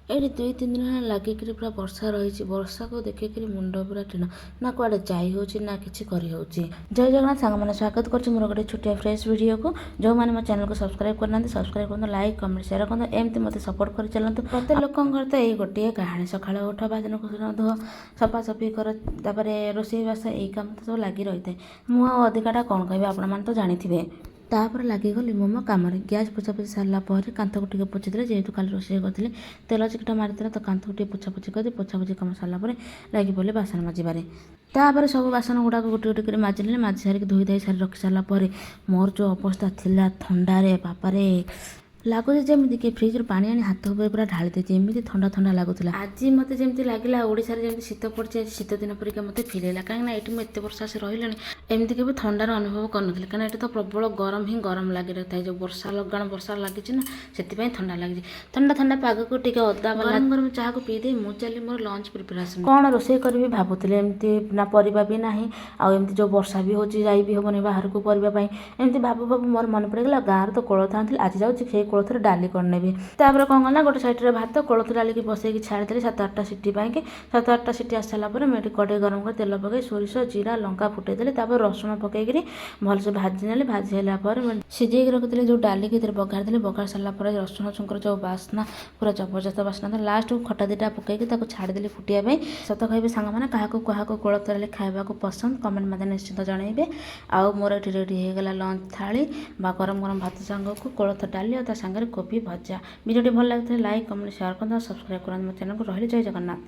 ଏଇଠି 2-3 ଦିନ ହେଲା ଲାଗିକିରି ପୁରା ବର୍ଷା ରହିଛି। ବର୍ଷାକୁ ଦେଖିକିରି ମୁଣ୍ଡ ପୁରା ଟିଣ ନା, କୁଆଡ଼େ ଯାଇ ହେଉଛି ନା କିଛି କରିହେଉଛି। ଜୟ ଜଗନ୍ନାଥ ସାଙ୍ଗମାନେ, ସ୍ୱାଗତ କରୁଛି ମୋର ଗୋଟେ ଛୋଟିଆ ଫ୍ରେଶ୍ ଭିଡ଼ିଓକୁ। ଯେଉଁମାନେ ମୋ ଚ୍ୟାନେଲକୁ ସବସ୍କ୍ରାଇବ୍ କରିନାହାନ୍ତି, ସବସ୍କ୍ରାଇବ୍ କରନ୍ତୁ, ଲାଇକ୍, କମେଣ୍ଟ, ସେୟାର କରନ୍ତୁ। ଏମିତି ମୋତେ ସପୋର୍ଟ କରି ଚାଲନ୍ତୁ। ପ୍ରତ୍ୟେକ ଲୋକଙ୍କର ତ ଏଇ ଗୋଟିଏ କାହାଣୀ। ସକାଳେ ଉଠ, ବାସନ କୁସନ ଧୁଅ, ସଫାସଫି କର, ତାପରେ ରୋଷେଇବାସ, ଏଇ କାମ ତ ସବୁ ଲାଗି ରହିଥାଏ। ମୁଁ ଆଉ ଅଧିକାଟା କ'ଣ କହିବି, ଆପଣମାନେ ତ ଜାଣିଥିବେ। ତାପରେ ଲାଗିଗଲି ମୁଁ ମୋ କାମରେ। ଗ୍ୟାସ୍ ପୋଛାପୋଛି ସାରିଲା ପରେ କାନ୍ଥକୁ ଟିକେ ପୋଛିଦେଲି। ଯେହେତୁ କାଲି ରୋଷେଇ କରିଥିଲି, ତେଲ ଚିକିଟା ମାରିଥିଲା, ତ କାନ୍ଥକୁ ଟିକେ ପୋଛାପୋଛି କରି, ପୋଛାପୋଛି କାମ ସାରିଲା ପରେ ଲାଗି ପଡ଼ିଲି ବାସନ ମାଜିବାରେ। ତାପରେ ସବୁ ବାସନ ଗୁଡ଼ାକ ଗୋଟେ ଗୋଟେ କରି ମାଜିନେଲି। ମାଜି ସାରିକି, ଧୋଇ ଧାଇ ସାରି ରଖି ସାରିଲା ପରେ ମୋର ଯେଉଁ ଅବସ୍ଥା ଥିଲା ଥଣ୍ଡାରେ, ବାପାରେ, ଲାଗୁଛି ଯେମିତି କି ଫ୍ରିଜ୍ରୁ ପାଣି ଆଣି ହାତ ଉପରେ ପୁରା ଢାଳି ଦେଇଛି, ଏମିତି ଥଣ୍ଡା ଥଣ୍ଡା ଲାଗୁଥିଲା। ଆଜି ମୋତେ ଯେମିତି ଲାଗିଲା ଓଡ଼ିଶାରେ ଯେମିତି ଶୀତ ପଡ଼ିଛି, ଆଜି ଶୀତ ଦିନ ପରିକା ମୋତେ ଫିଲ୍ ହେଲା। କାହିଁକିନା ଏଇଠି ମୁଁ ଏତେ ବର୍ଷ ଆସି ରହିଲାଣି, ଏମିତି କେବେ ଥଣ୍ଡାର ଅନୁଭବ କରିନଥିଲି। କାରଣ ଏଠି ତ ପ୍ରବଳ ଗରମ ହିଁ ଗରମ ଲାଗି ରହିଥାଏ। ଯେଉଁ ବର୍ଷା, ଲଗାଣ ବର୍ଷା ଲାଗିଛି ନା, ସେଥିପାଇଁ ଥଣ୍ଡା ଲାଗିଛି। ଥଣ୍ଡା ଥଣ୍ଡା ପାଗକୁ ଟିକେ ଅଦା ଗରମ ଗରମ ଚାହାକୁ ପିଇ ଦେଇ ମୁଁ ଚାଲି ମୋର ଲଞ୍ଚ ପ୍ରିପାରେସନ୍। କ'ଣ ରୋଷେଇ କରିବି ଭାବୁଥିଲି। ଏମିତି ନା ପରିବା ବି ନାହିଁ, ଆଉ ଏମିତି ଯେଉଁ ବର୍ଷା ବି ହେଉଛି, ଯାଇ ବି ହେବନି ବାହାରକୁ ପରିବା ପାଇଁ। ଏମିତି ଭାବୁ ଭାବୁ ମୋର ମନେ ପଡ଼ିଗଲା, ଗାଁରେ ତ କୋଳଥ ଆଣିଥିଲି, ଆଜି ଯାଉଛି ସେଇ କୋଳଥରେ ଡାଲି କରିନେବି। ତାପରେ କ'ଣ କଲା, ଗୋଟେ ସାଇଡ଼୍ରେ ଭାତ, କୋଳଥ ଡାଲିକି ବସେଇକି ଛାଡ଼ିଦେଲି 7-8ଟା ସିଟି ପାଇଁକି। 7-8ଟା ସିଟି ଆସିସାରିଲା ପରେ ମୁଁ ଏଠି କଡ଼େଇ ଗରମ କରି ତେଲ ପକାଇ ସୋରିଷ, ଜିରା, ଲଙ୍କା ଫୁଟେଇଦେଲି। ତାପରେ ରସୁଣ ପକାଇକିରି ଭଲସେ ଭାଜି ନେଲି। ଭାଜି ହେଲା ପରେ ମୁଁ ସିଝେଇକି ରଖିଥିଲି ଯେଉଁ ଡାଲିକି ଏଥିରେ ବଘାରି ଦେଲି। ବଘାରି ସାରିଲା ପରେ ରସୁଣ ଛୁଙ୍କର ଯେଉଁ ବାସ୍ନା, ପୁରା ଜବରଦସ୍ତ ବାସ୍ନା ଥିଲା। ଲାଷ୍ଟକୁ ଖଟା ଦୁଇଟା ପକାଇକି ତାକୁ ଛାଡ଼ିଦେଲି ଫୁଟିବା ପାଇଁ। ସତ କହିବି ସାଙ୍ଗମାନେ, କାହାକୁ କାହାକୁ କୋଳଥ ଡାଲି ଖାଇବାକୁ ପସନ୍ଦ, କମେଣ୍ଟ ମଧ୍ୟ ନିଶ୍ଚିତ ଜଣାଇବେ। ଆଉ ମୋର ଏଠି ରେଡ଼ି ହେଇଗଲା ଲଞ୍ଚ ଥାଳି ବା ଗରମ ଗରମ ଭାତ ସାଙ୍ଗକୁ କୋଳଥ ଡାଲି ଆଉ ତା ସାଙ୍ଗରେ କୋବି ଭଜା। ଭିଡ଼ିଓଟି ଭଲ ଲାଗିଥିଲେ ଲାଇକ୍, କମେଣ୍ଟ, ସେୟାର କରନ୍ତୁ ଆଉ ସବସ୍କ୍ରାଇବ୍ କରନ୍ତୁ ମୋ ଚ୍ୟାନେଲକୁ। ରହିଲି, ଜୟ ଜଗନ୍ନାଥ।